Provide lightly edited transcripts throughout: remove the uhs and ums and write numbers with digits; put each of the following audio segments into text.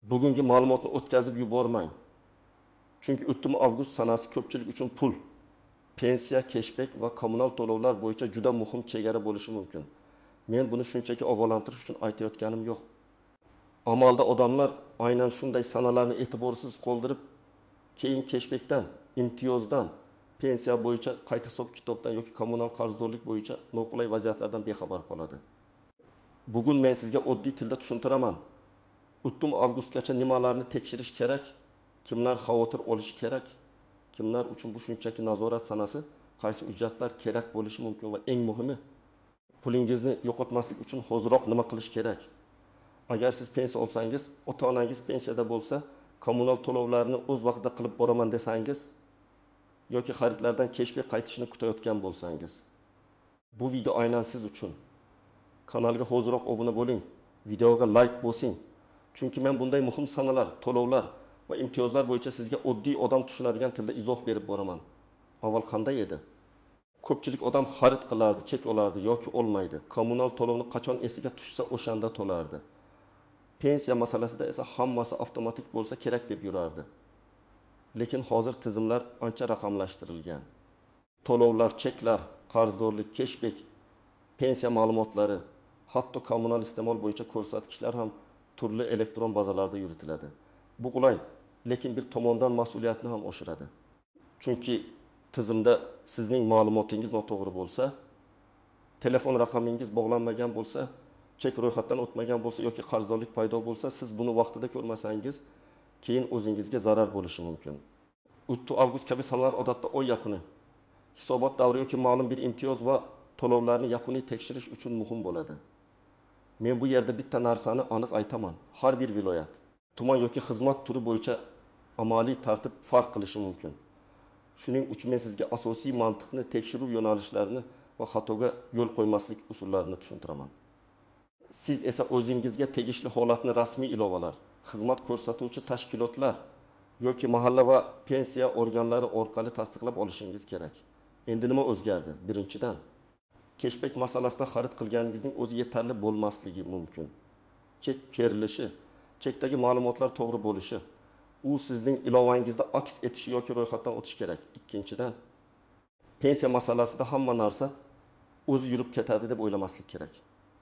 Bugungi ma'lumotni o'tkazib yubormang. Chunki 3 avgust sanasi ko'pchilik uchun pul, pensiya, keshbek va kommunal to'lovlar bo'yicha juda muhim chegara bo'lishi mumkin. Men buni shunchaki ogohlantirish uchun aytayotganim yo'q. Amalda odamlar aynan shunday sanalarni e'tiborsiz qoldirib, keyin keshbekdan, imtiyozdan, pensiya bo'yicha qayta hisob-kitobdan yoki kommunal qarzdorlik bo'yicha noqulay vaziyatlardan bexabar qoladi. Bugun men sizga oddiy tilda tushuntiraman. 3 avgustgacha nimalarni tekshirish kerak, kimlar xavotir olishi kerak, kimlar uchun bu shunchaki nazorat sanasi, qaysi hujjatlar kerak bo'lishi mumkin va eng muhimi, pulingizni yo'qotmaslik uchun hoziroq nima qilish kerak. Agar siz pensiya olsangiz, ota-onangiz pensiyada bo'lsa, kommunal to'lovlarni o'z vaqtida qilib boraman desangiz yoki xaridlardan keshbek qaytishini kutayotgan bo'lsangiz, bu video aynan siz uchun. Kanalga hoziroq obuna bo'ling, videoga like bosing. Chunki men bunday muhim sanalar, to'lovlar va imtiyozlar bo'yicha sizga oddiy odam tushunadigan tilda izoh berib boraman. Avval qanday edi? Ko'pchilik odam xarid qilardi, chek olardi yoki olmaydi. Kommunal to'lovni qachon esiga tushsa o'shanda to'lardi. Pensiya masalasida esa hammasi avtomatik bo'lsa kerak deb yurardi. Lekin hozir tizimlar ancha raqamlashtirilgan. To'lovlar, cheklar, qarzdorlik, keshbek, pensiya ma'lumotlari, hatto kommunal iste'mol bo'yicha ko'rsatkichlar ham turli elektron bazalarda yuritiladi. Bu qulay, lekin bir tomondan mas'uliyatni ham oshiradi. Chunki tizimda sizning ma'lumotingiz noto'g'ri bo'lsa, telefon raqamingiz bog'lanmagan bo'lsa, chek ro'yxatdan o'tmagan bo'lsa yoki qarzdorlik paydo bo'lsa, siz buni vaqtida ko'rmasangiz, keyin o'zingizga zarar bo'lishi mumkin. 3 avgust kabi sanalar odatda oy yakuni, hisobot davri yoki ma'lum bir imtiyoz va to'lovlarni yakuniy tekshirish uchun muhim bo'ladi. Men bu yerda bitta narsani aniq aytaman. Har bir viloyat, tuman yoki xizmat turi bo'yicha amaliy tartib farq qilishi mumkin. Shuning uchun men sizga asosiy mantiqni, tekshiruv yo'nalishlarini va xatoga yo'l qo'ymaslik usullarini tushuntiraman. Siz esa o'zingizga tegishli holatni rasmiy ilovalar, xizmat ko'rsatuvchi tashkilotlar yoki mahalla va pensiya organlari orqali tasdiqlab olishingiz kerak. Endi nima o'zgardi? Birinchidan, keshbek masalasida xarid qilganingizning o'zi yetarli bo'lmasligi mumkin. Chek berilishi, chekdagi ma'lumotlar to'g'ri bo'lishi, u sizning ilovangizda aks etishi yoki ro'yxatdan o'tishi kerak. Ikkinchidan, pensiya masalasida hamma narsa o'zi yurib ketadi deb o'ylamaslik kerak.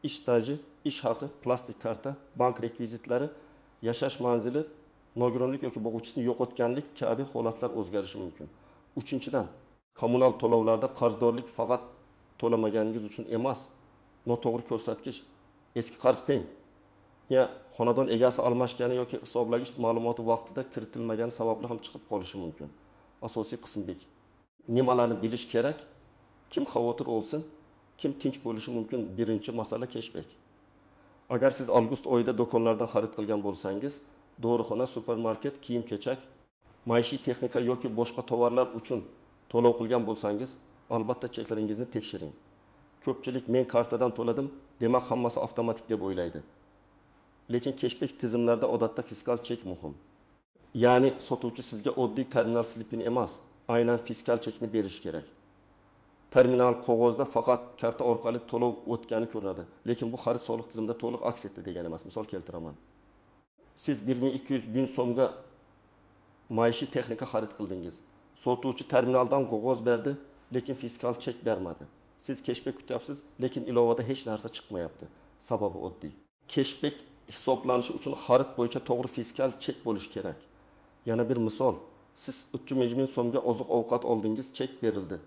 Ish staji, ish haqi, plastik karta, bank rekvizitlari, yashash manzili, nogironlik yoki bo'g'uvchisini yo'qotganlik kabi holatlar o'zgarishi mumkin. Uchinchidan, kommunal to'lovlarda qarzdorlik faqat to'lamaganingiz uchun emas, noto'g'ri ko'rsatkich, eski qarz peng, ya xonadon egasi almashgani yoki hisoblagich ma'lumoti vaqtida kiritilmagani sababli ham chiqib qolishi mumkin. Asosiy qismbek. Nimalarni bilish kerak? Kim xavotir olsin, kim tinch bo'lishi mumkin? Birinchi masala keshbek. Agar siz avgust oyida do'konlardan xarid qilgan bo'lsangiz, dorixona, supermarket, kiyim-kechak, maishiy texnika yoki boshqa tovarlar uchun to'lov qilgan bo'lsangiz, albatta cheklaringizni tekshiring. Ko'pchilik men kartadan to'ladim, demak hammasi avtomatik deb o'ylaydi. Lekin keshbek tizimlarida odatda fiskal chek muhim. Ya'ni sotuvchi sizga oddiy terminal slipini emas, aynan fiskal chekni berishi kerak. Terminal qog'ozda faqat karta orqali to'lov o'tgani ko'rinadi, lekin bu xarid soliq tizimida to'liq aks etdi degani emas. Misol keltiraman. Siz 1200 ming so'mga maishiy texnika xarid qildingiz. Sotuvchi terminaldan qog'oz berdi, lekin fiskal chek bermadi. Siz keshbek kutyapsiz, lekin ilovada hech narsa chiqmayapti. Sababi oddiy. Keshbek hisoblanishi uchun xarid bo'yicha to'g'ri fiskal chek bo'lishi kerak. Yana bir misol. Siz 300 ming so'mga oziq-ovqat oldingiz, chek berildi.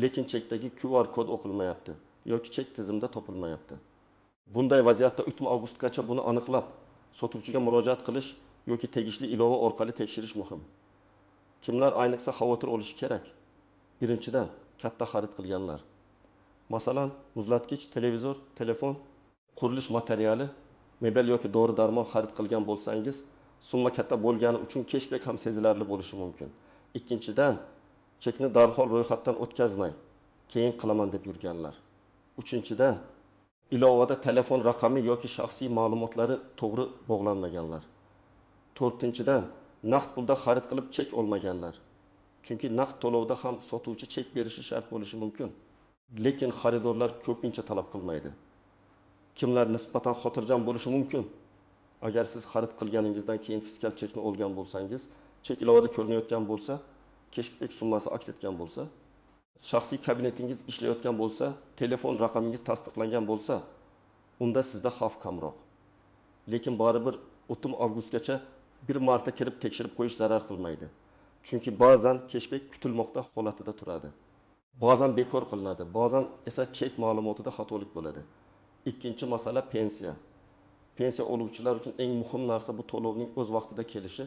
Lekin chekdagi QR kod o'qilmayapti yoki chek tizimda topilmayapti. Bunday vaziyatda 3 avgustgacha buni aniqlab, sotuvchiga murojaat qilish yoki tegishli ilova orqali tekshirish muhim. Kimlar ayniqsa xavotir olishi kerak? Birinchidan, katta xarid qilganlar. Masalan, muzlatgich, televizor, telefon, qurilish materiali, mebel yoki dori-darmon xarid qilgan bo'lsangiz, summa katta bo'lgani uchun keshbek ham sezilarli bo'lishi mumkin. Ikkinchidan, chekni darhol ro'yxatdan o'tkazmay, keyin qilaman deb yurganlar. Uchinchidan, ilovada telefon raqami yoki shaxsiy ma'lumotlari to'g'ri bog'lanmaganlar. To'rtinchidan, naqd pulda xarid qilib chek olmaganlar. Chunki naqd to'lovda ham sotuvchi chek berishi shart bo'lishi mumkin. Lekin xaridorlar ko'pincha talab qilmaydi. Kimlar nisbatan xotirjam bo'lishi mumkin? Agar siz xarid qilganingizdan keyin fiskal chekni olgan bo'lsangiz, chek ilovada ko'rinayotgan bo'lsa, keshbek summasi aks etgan bo'lsa, shaxsiy kabinetingiz ishlayotgan bo'lsa, telefon raqamingiz tasdiqlangan bo'lsa, unda sizda xavf kamroq. Lekin baribir 30 avgustgacha bir marta kirib tekshirib qo'yish zarar qilmaydi. Chunki ba'zan keshbek kutilmoqda holatida turadi. Ba'zan bekor qilinadi, ba'zan esa chek ma'lumotida xatolik bo'ladi. Ikkinchi masala pensiya. Pensiya oluvchilar uchun eng muhim narsa bu to'lovning o'z vaqtida kelishi,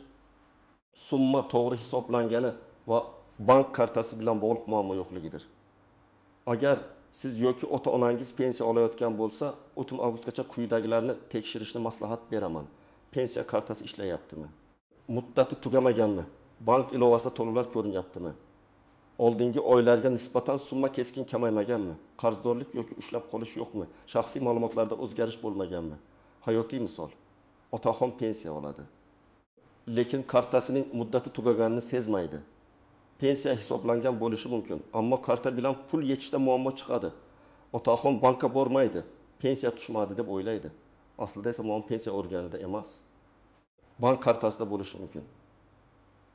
summa to'g'ri hisoblangani va bank kartasi bilan bog'liq muammo yo'qligidir. Agar siz yoki ota-onangiz pensiya olayotgan bo'lsa, 30 avgustgacha quyidagilarni tekshirishni maslahat beraman. Pensiya kartasi ishlayaptimi? Muddati tugamaganmi? Bank ilovasida to'lovlar ko'rinyaptimi? Oldingi oylarga nisbatan summa keskin kamaymaganmi? Qarzdorlik yoki ushlab qolish yo'qmi? Shaxsiy ma'lumotlarda o'zgarish bo'lmaganmi? Hayotiy misol. Otaxon pensiya oladi. Lekin kartasining muddati tugaganini sezmaydi. Pensiya hisoblangan bo'lishi mumkin, ammo karta bilan pul yechishda muammo chiqadi. Otaxon bankka bormaydi, pensiya tushmadi deb o'ylaydi. Aslida esa muammo pensiya organida emas. Bank kartasida bo'lishi mumkin.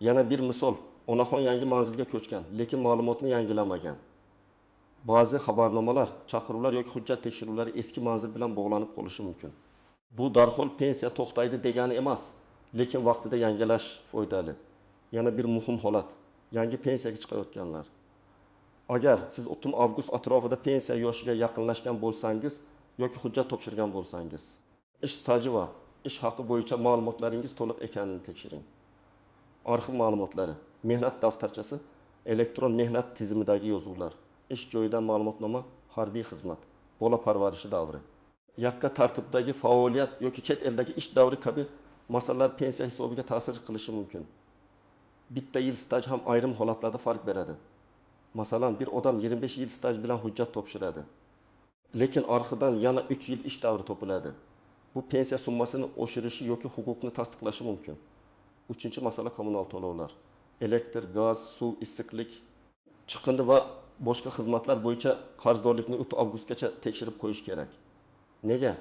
Yana bir misol, onaxon yangi manzilga ko'chgan, lekin ma'lumotni yangilamagan. Ba'zi xabarnomalar, chaqiruvlar yoki hujjat tekshiruvlari eski manzil bilan bog'lanib qolishi mumkin. Bu darhol pensiya to'xtaydi degani emas, lekin vaqtida yangilash foydali. Yana bir muhim holat, yangi pensiyaga chiqayotganlar. Agar siz 30 avgust atrofida pensiya yoshiga yaqinlashgan bo'lsangiz yoki hujjat topshirgan bo'lsangiz, ish staji va ish haqi bo'yicha ma'lumotlaringiz to'liq ekanini tekshiring. Arxiv ma'lumotlari, mehnat daftarchasi, elektron mehnat tizimidagi yozuvlar, ish joyidan ma'lumotnoma, harbiy xizmat, bola parvarishi davri, yakka tartibdagi faoliyat yoki chet eldagi ish davri kabi masalalar pensiya hisobiga ta'sir qilishi mumkin. Bitta yil staj ham ayrim holatlarda farq beradi. Masalan, bir odam 25 yil staj bilan hujjat topshiradi. Lekin arxidan yana 3 yil ish davri topiladi. Bu pensiya summasini oshirishi yoki huquqni tasdiqlashi mumkin. Uchinchi masala kommunal to'lovlar. Elektr, gaz, suv, issiqlik, chiqindi va boshqa xizmatlar bo'yicha qarzdorlikni 3 avgustgacha tekshirib qo'yish kerak. Nega?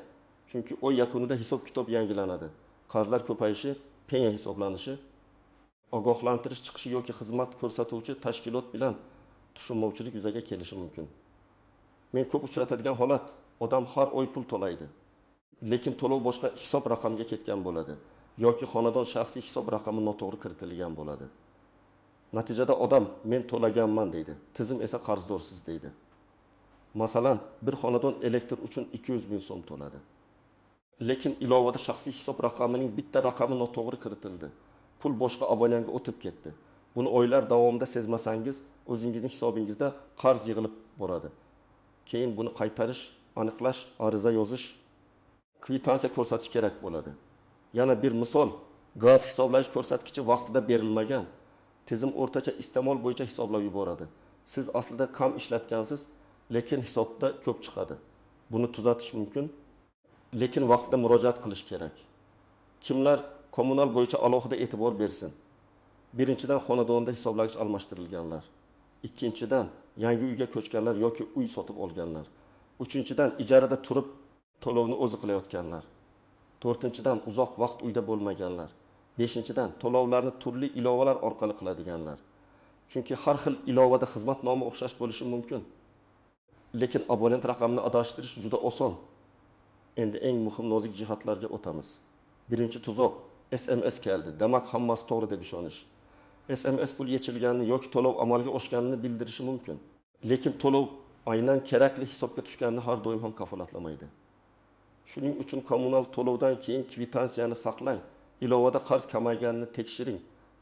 Chunki oy yakunida hisob-kitob yangilanadi. Qarzlar ko'payishi, penya hisoblanishi, ogohlantirish chiqishi yoki xizmat ko'rsatuvchi tashkilot bilan tushunmovchilik yuzaga kelishi mumkin. Men ko'p uchratadigan holat, odam har oy pul to'laydi. Lekin to'lov boshqa hisob raqamiga ketgan bo'ladi yoki xonadon shaxsiy hisob raqami noto'g'ri kiritilgan bo'ladi. Natijada odam men to'laganman deydi, tizim esa qarzdorsiz deydi. Masalan, bir xonadon elektr uchun 200 ming so'm to'ladi. Lekin ilovada shaxsiy hisob raqamining bitta raqami noto'g'ri kiritildi. Pul boshqa abonentga o'tib ketdi. Buni oylar davomida sezmasangiz, o'zingizning hisobingizda qarz yig'ilib boradi. Keyin buni qaytarish, aniqlash, ariza yozish, kvitansiya ko'rsatish kerak bo'ladi. Yana bir misol, gaz hisoblash ko'rsatkichi vaqtida berilmagan. Tizim o'rtacha iste'mol bo'yicha hisoblab yuboradi. Siz aslida kam ishlatgansiz, lekin hisobda ko'p chiqadi. Buni tuzatish mumkin, lekin vaqtida murojaat qilish kerak. Kimlar kommunal bo'yicha alohida e'tibor bersin? Birinchidan, xonadonda hisoblagich almashtirilganlar. Ikkinchidan, yangi uyga ko'chganlar yoki uy sotib olganlar. Uchinchidan, ijarada turib to'lovni o'zi qilayotganlar. To'rtinchidan, uzoq vaqt uyda bo'lmaganlar. Beshinchidan, to'lovlarni turli ilovalar orqali qiladiganlar. Chunki har xil ilovada xizmat nomi o'xshash bo'lishi mumkin. Lekin abonent raqamini adashtirish juda oson. Endi eng muhim nozik jihatlarga o'tamiz. Birinchi tuzoq, SMS keldi, demak hammasi to'g'ri deb ishonish. SMS pul yechilganini yoki to'lov amalga oshganini bildirishi mumkin. Lekin to'lov aynan kerakli hisobga tushganini har doim ham kafolatlamaydi. Shuning uchun kommunal to'lovdan keyin kvitansiyani saqlang, ilovada qarz kamayganini tekshiring,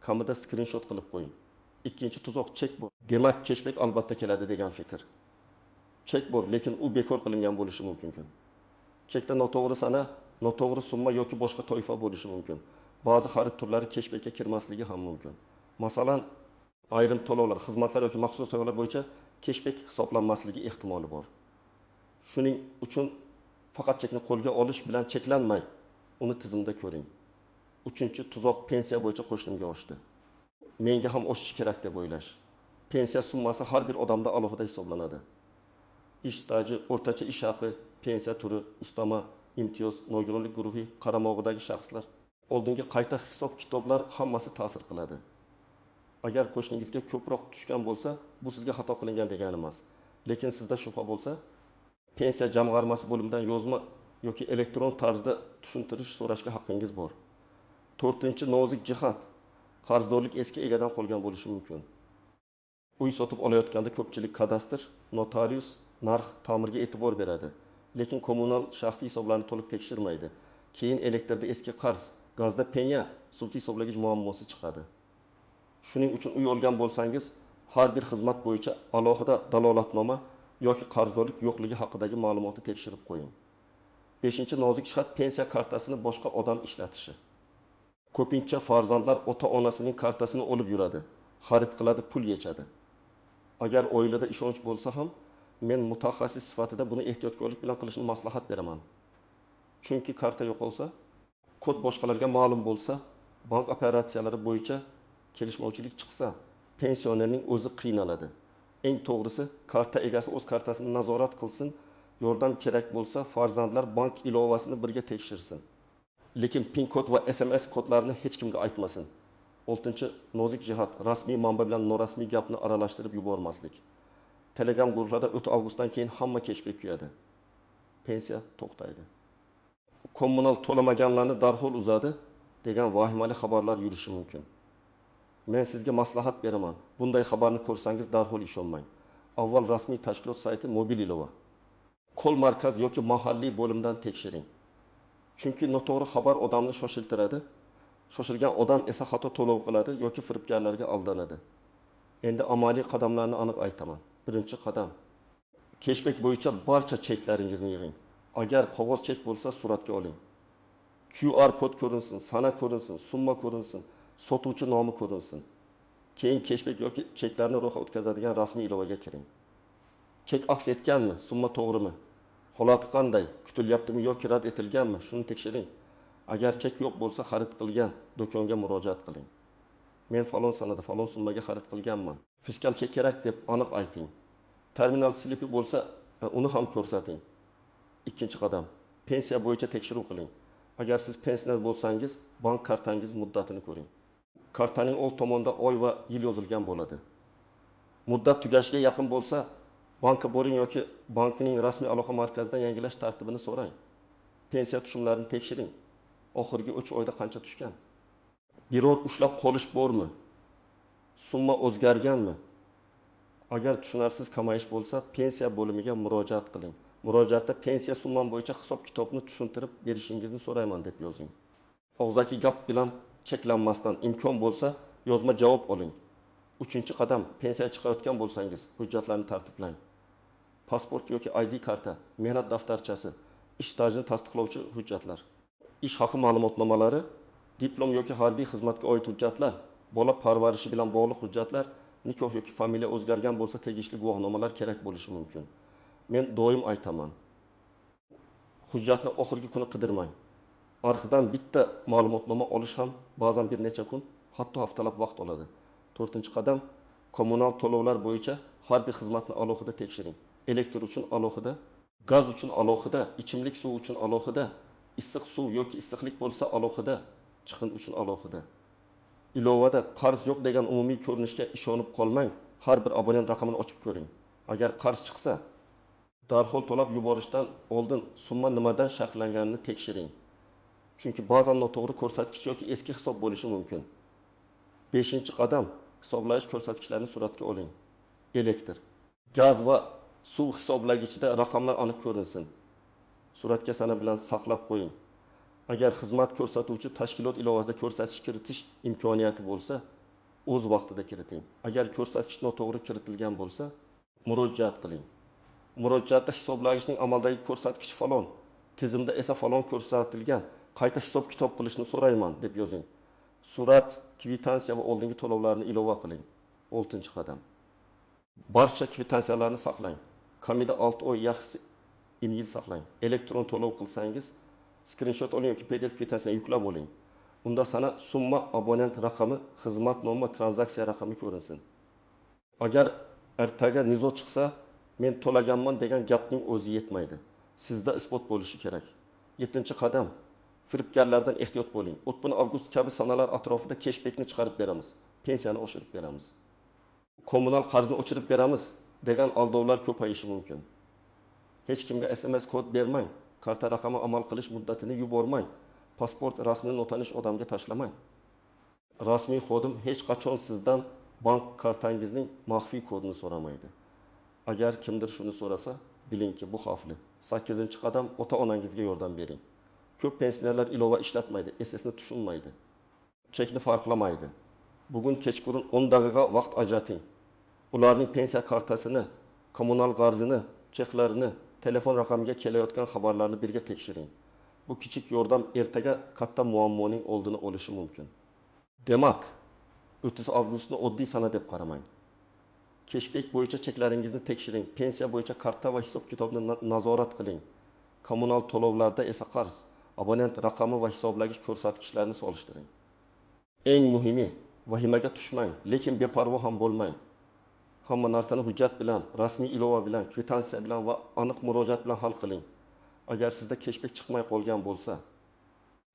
kamida skrinshot qilib qo'ying. Ikkinchi tuzoq chek bor. Demak, keshbek albatta keladi degan fikr. Chek bor, lekin u bekor qilingan bo'lishi mumkin. Chekda noto'g'ri sana, noto'g'ri summa yoki boshqa toifa bo'lishi mumkin. Ba'zi xarid turlari keshbekka kirmasligi ham mumkin. Masalan, ayrim to'lovlar, xizmatlar yoki maxsus to'lovlar bo'yicha keshbek hisoblanmasligi ehtimoli bor. Shuning uchun faqat chekni qo'lga olish bilan cheklanmay, uni tizimda ko'ring. Uchinchi tuzoq pensiya bo'yicha qo'shnimga oshdi. Menga ham oshishi kerak deb o'ylash. Pensiya summasi har bir odamda alohida hisoblanadi. Ish staji, o'rtacha ish haqi, pensiya turi, ustama, imtiyoz, nogironlik guruhi qaramog'idagi shaxslar, oldingi qayta hisob-kitoblar hammasi ta'sir qiladi. Agar qo'shningizga ko'proq tushgan bo'lsa, bu sizga xato qilingan degani emas. Lekin sizda shubha bo'lsa, pensiya jamg'armasi bo'limidan yozma yoki elektron tarzda tushuntirish so'rashga haqqingiz bor. To'rtinchi nozik jihat, qarzdorlik eski egadan qolgan bo'lishi mumkin. Uy sotib olayotganda ko'pchilik kadastr, notarius, narx, ta'mirga e'tibor beradi. Lekin kommunal shaxsiy hisoblarni to'liq tekshirmaydi. Keyin elektrda eski qarz, gazda penya, suvda hisoblagich muammosi chiqadi. Shuning uchun uy olgan bo'lsangiz, har bir xizmat bo'yicha alohida dalolatnoma yoki qarzdorlik yo'qligi haqidagi ma'lumotni tekshirib qo'ying. Beshinchi nozik jihat, pensiya kartasini boshqa odam ishlatishi. Ko'pincha farzandlar ota-onasining kartasini olib yuradi, xarid qiladi, pul yechadi. Agar oilada ishonch bo'lsa ham, men mutaxassis sifatida buni ehtiyotkorlik bilan qilishni maslahat beraman. Chunki karta yo'qolsa, kod boshqalarga ma'lum bo'lsa, bank operatsiyalari bo'yicha kelishmovchilik chiqsa, pensionerning o'zi qiynaladi. Eng to'g'risi, karta egasi o'z kartasini nazorat qilsin, yordam kerak bo'lsa, farzandlar bank ilovasini birga tekshirsin. Lekin PIN kod va SMS kodlarini hech kimga aytmasin. Oltinchi nozik jihat, rasmiy manba bilan norasmiy gapni aralashtirib yubormaslik. Telegram guruhlarda 3 avgustdan keyin hamma keshbek kuyadi. Pensiya to'xtaydi. Kommunal to'lamaganlarni darhol uzadi degan vahimali xabarlar yurishi mumkin. Men sizga maslahat beraman. Bunday xabarni ko'rsangiz darhol ishonmang. Avval rasmiy tashkilot sayti, mobil ilova, kol markaz yoki mahalliy bo'limdan tekshiring. Chunki noto'g'ri xabar odamni shoshiltiradi. Shoshilgan odam esa xato to'lov qiladi yoki firibgarlarga aldanadi. Endi amaliy qadamlarni aniq aytaman. Birinchi qadam. Keshbek bo'yicha barcha cheklaringizni yig'ing. Agar qog'oz chek bo'lsa, suratga oling. QR kod ko'rinsin, sana ko'rinsin, summa ko'rinsin, sotuvchi nomi ko'rinsin. Keyin keshbek yoki cheklarni ro'yxat o'tkazadigan rasmiy ilovaga kiring. Chek aks etganmi, summa to'g'rimi? Holati qanday, kutilyaptimi yoki rad etilganmi? Shuni tekshiring. Agar chek yo'q bo'lsa, xarid qilgan do'konga murojaat qiling. Men falon sanada falon summaga xarid qilganman. Fiskal chek kerak deb aniq ayting. Terminal slipi bo'lsa, uni ham ko'rsating. Ikkinchi qadam. Pensiya bo'yicha tekshiruv qiling. Agar siz pensioner bo'lsangiz, bank kartangiz muddatini ko'ring. Kartaning old tomonida oy va yil yozilgan bo'ladi. Muddat tugashiga yaqin bo'lsa, bankka boring yoki bankning rasmiy aloqa markazidan yangilash tartibini so'rang. Pensiya tushumlarini tekshiring. Oxirgi 3 oyda qancha tushgan? Biror ushlab qolish bormi? Summa o'zgarganmi? Agar tushunarsiz kamayish bo'lsa, pensiya bo'limiga murojaat qiling. Murojaatda pensiya summam bo'yicha hisob-kitobni tushuntirib berishingizni so'rayman deb yozing. Og'zaki gap bilan cheklanmasdan imkon bo'lsa, yozma javob oling. Uchinchi qadam, pensiya chiqayotgan bo'lsangiz, hujjatlarni tartiblang. Pasport yoki ID karta, mehnat daftarchasi, ish stajini tasdiqlovchi hujjatlar, ish haqi ma'lumotnomalari, diplom yoki harbiy xizmatga oid hujjatlar, bola parvarishi bilan bog'liq hujjatlar, nikoh yoki familiya o'zgargan bo'lsa tegishli guvohnomalar kerak bo'lishi mumkin. Men doim aytaman. Hujjatni oxirgi kuni qidirmang. Arxivdan bitta ma'lumotnoma olish ham ba'zan bir necha kun, hatto haftalab vaqt oladi. To'rtinchi qadam, kommunal to'lovlar bo'yicha har bir xizmatni alohida tekshiring. Elektr uchun alohida, gaz uchun alohida, ichimlik suvi uchun alohida, issiq suv yoki issiqlik bo'lsa alohida, chiqin uchun alohida. Ilovada qarz yo'q degan umumiy ko'rinishga ishonib qolmang. Har bir abonent raqamini ochib ko'ring. Agar qarz chiqsa, darhol to'lab yuborishdan oldin summa nimadan shakllanganini tekshiring. Chunki ba'zan noto'g'ri ko'rsatkich yoki eski hisob bo'lishi mumkin. Beshinchi qadam, hisoblash ko'rsatkichlarini suratga oling. Elektr, gaz va suv hisoblagichida raqamlar aniq ko'rinsin. Suratga sana bilan saqlab qo'ying. Agar xizmat ko'rsatuvchi tashkilot ilovasida ko'rsatish kiritish imkoniyati bo'lsa, o'z vaqtida kiriting. Agar ko'rsatkich noto'g'ri kiritilgan bo'lsa, murojaat qiling. Murojaatda hisoblagichning amaldagi ko'rsatkichi falon, tizimda esa falon ko'rsatilgan, qayta hisob-kitob qilishni so'rayman deb yozing. Surat, kvitansiya va oldingi to'lovlarni ilova qiling. 6-qadam. Barcha kvitansiyalarni saqlang. Kamida 6 oy, yaxshisi 1 yil saqlang. Elektron to'lov qilsangiz, skrinshot oling yoki PDF kvitansiyani yuklab oling. Unda sana summa, abonent raqami, xizmat nomi, tranzaksiya raqami ko'rinsin. Agar ertaga nizo chiqsa, men to'laganman degan gapning o'zi yetmaydi. Sizda isbot bo'lishi kerak. Yettinchi qadam: firibgarlardan ehtiyot bo'ling. 31 avgust kabi sanalar atrofida keshbekni chiqarib beramiz, pensiyani oshirib beramiz, kommunal qarzni o'chirib beramiz degan aldovlar ko'payishi mumkin. Hech kimga SMS kod bermang, karta raqami amal qilish muddatini yubormang, pasport rasmini notanish odamga tashlamang. Rasmiy xodim hech qachon sizdan bank kartangizning maxfiy kodini so'ramaydi. Agar kimdir shuni so'rasa, bilingki, bu xavfli. Sakkizinchi qadam: ota onangizga yordam bering. Ko'p pensionerlar ilova ishlatmaydi, SSni tushunmaydi, chekni farqlamaydi. Bugun kechqurun 10 daqiqa vaqt ajrating. Ularning pensiya kartasini, kommunal qarzini, cheklarini, telefon raqamiga kelayotgan xabarlarni birga tekshiring. Bu kichik yordam ertaga katta muammoning oldini olishi mumkin. Demak, 30 avgustni oddiy sana deb qaramang. Keshbek bo'yicha cheklaringizni tekshiring, pensiya bo'yicha karta va hisob kitobni nazorat qiling, kommunal to'lovlarda esa qarz, abonent raqami va hisoblagich ko'rsatkichlarini solishtiring. Eng muhimi, vahimaga tushmang, lekin beparvo ham bo'lmang. Hamma narsani hujjat bilan, rasmiy ilova bilan, kvitansiya bilan va aniq murojaat bilan hal qiling. Agar sizda keshbek chiqmay qolgan bo'lsa,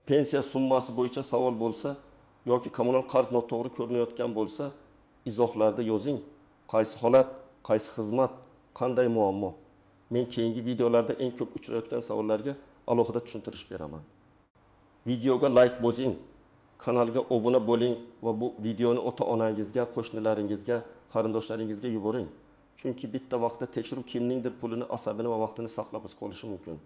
pensiya summasi bo'yicha savol bo'lsa yoki kommunal qarz noto'g'ri ko'rinayotgan bo'lsa, izohlarda yozing: qaysi holat, qaysi xizmat, qanday muammo. Men keyingi videolarda eng ko'p uchrayotgan savollarga alohida tushuntirish beraman. Videoga layk bosing, kanalga obuna bo'ling va bu videoni ota onangizga, qo'shnilaringizga, qarindoshlaringizga yuboring, chunki bitta vaqtda tekshiruv kimningdir pulini, asabini va vaqtini saqlab qolishi mumkin.